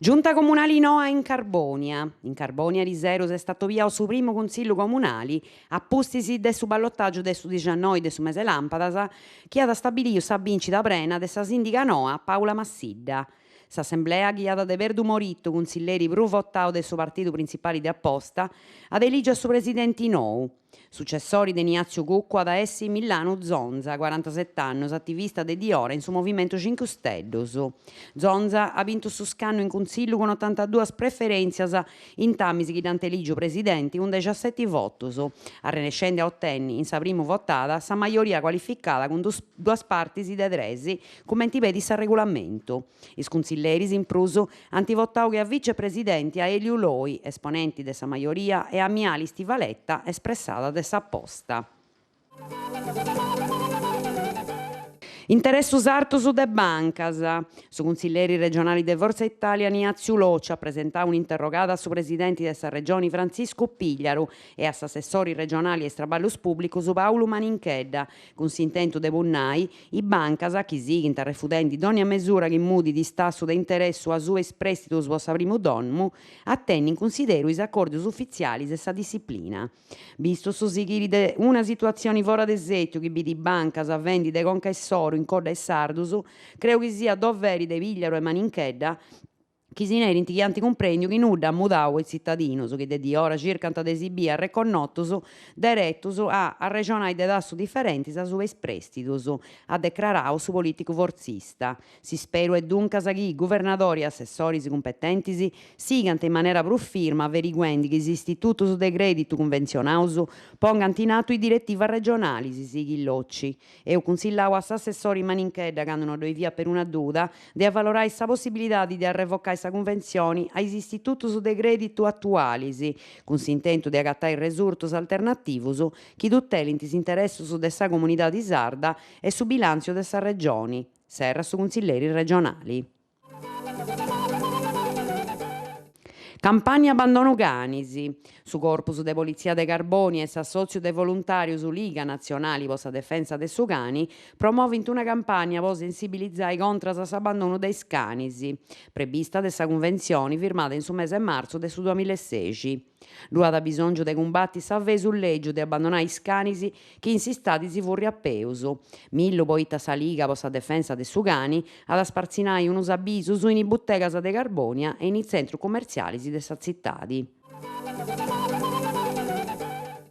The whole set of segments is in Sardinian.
Giunta comunali noa in Carbònia. In Carbònia ariseru s'est atobiau su primu Cunsillu comunali a pustis de su ballotàgiu de su dixannoi de su mese làmpadas chi at stabiliu sa bìncida prena de sa sìndiga noa Paula Massidda. S'assemblea ghiada de Perdu Morittu, cunsilleri prus votau de su partidu printzipali de Aposta, at elìgiu a su presidenti nou. Sucessori de Niàtziu Cuccu at a essi Millanu Zonza, corantaset'annus, ativista de diora in su Movimentu Cincu Steddus. Zonza at bintu su scannu in Cuntzillu cun otantaduas preferèntzias intamis chi dd'ant elìgiu presidenti cun dexaseti votus, arrenescendi a otenni, in sa primu votada, sa majoria cualificada cun duas partis de tres, cumenti pedit s'arregulamentu. Is cuntzilleris, in prus, ant votau che a vicepresidenti a Eliu Loi, esponenti de sa majoria, e a Miali Stivaletta, espressada de s'Aposta. Interessus artus de bancas. Su cuntzilleri regionali de Forza Italia Niàtziu Locci at presentau un'interrogada a su presidenti de sa Regioni Frantziscu Pigliaru e a s'assessori regionali a is traballus pùblicus Pàulu Maninchedda cun s'intentu de punnai Is bancas, chi sighint arrefudendi dònnia mesura chi mudit is tassus de interessu asuba is prèstitus po sa primu domu, a tenni in cunsideru is acòrdius ufitzialis e sa dissiplina. Bistu su sighiri de una situatzioni fora de sètiu chi bidit bancas fendi de conca issoru in codda a is sardus, creu chi siat doveri de Pigliaru e Maninchedda chi si nerint chi ant cumprendiu chi nudda at mudau po is tzitadinus chi de diora circant de si biri arreconnotus deretus a arrexonai de tassus diferentis asuba is prèstidus, at decrarau su polìticu fortzista. S'isperu est duncas chi guvernadori e assessoris cumpetentis sigant in manera prus firma averiguendi chi is istitutus de crèditu cunventzionaus pongant in atu is diretivas regionalis, sighit Locci. Eus cunsillau a s'assessori Maninchedda, candu no ddoi fiat peruna duda, de avalorai sa possibilidadi de arrevocai sa cunventzioni a is istitutus de crèditu atualis, cun s'intentu de agatai resurtus alternativus chi tutelint is interessus de sa comunidadi sarda e su bilàntziu de sa Regioni, serrat su cunsilleri regionali. Campànnia abbandonu canis. Su Corpus de Politzia de Carbònia e s'assòtziu de voluntàrius Liga Natzionali po sa Defensa de su Cani promovint una campànnia po sensibilizai contras a s'abbandonu de is canis, prebista de sa cunventzioni firmada in su mese 'e martzu de su duamilla e sexi. Ddu at bisòngiu de cumbati s'avesu lègiu de abbandonai is canis chi in s'istadi si furriat peus. Millu poita sa Liga po sa defensa de su cani at a spartzinai unus abisus in is butegas de Carbònia e in is tzentrus cumertzialis de sa tzitadi.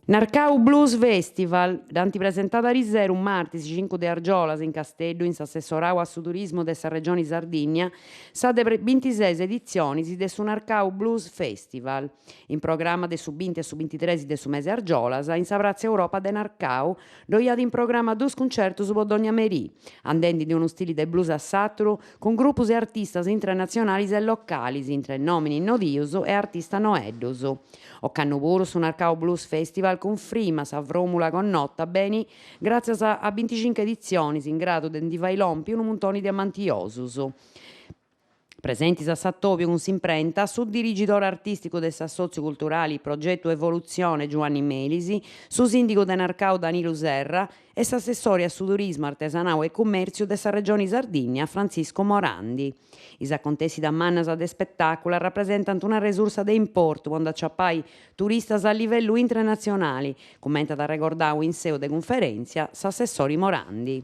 Narcau Blues Festival, dd'ant presentada ariseru martis cincu de argiolas in Casteddu in s'assessorau a su turismu de sa Regioni Sardìnnia sa de bintises editzionis de su Narcau Blues Festival, in programma de su binti a su bintitres de su mese argiolas in sa Pratza Europa de Narcau ddoi at in programma dus cuncertus po dònnia merì, andendi de unu stili de blues a s'àteru, cun grupus e artistas internatzionalis e localis, intre nòminis nodius e artistas noeddus. Ocannu puru su Narcau Blues Festival cunfrimat sa fròmula connota beni gràtzias a binticincu editzionis in gradu de ndi fai lompi unu muntoni de amantiosus. Presentis a s'atòbiu cun s'imprenta su dirigidori artìsticu de s'assòtziu culturali Progetu Evolutzione Giuanni Melis, su sìndigu de Narcau Danilu Serra e s'assessori a su turismu, artesanau e cummèrtziu de sa Regioni Sardìnnia Frantziscu Morandi. Is acontèssidas mannas de spetàculu arrapresentant una resursa de importu po nd'aciapai turistas a livellu internatzionali, cumenti at arregordau in seu de cunferèntzia s'assessori Morandi.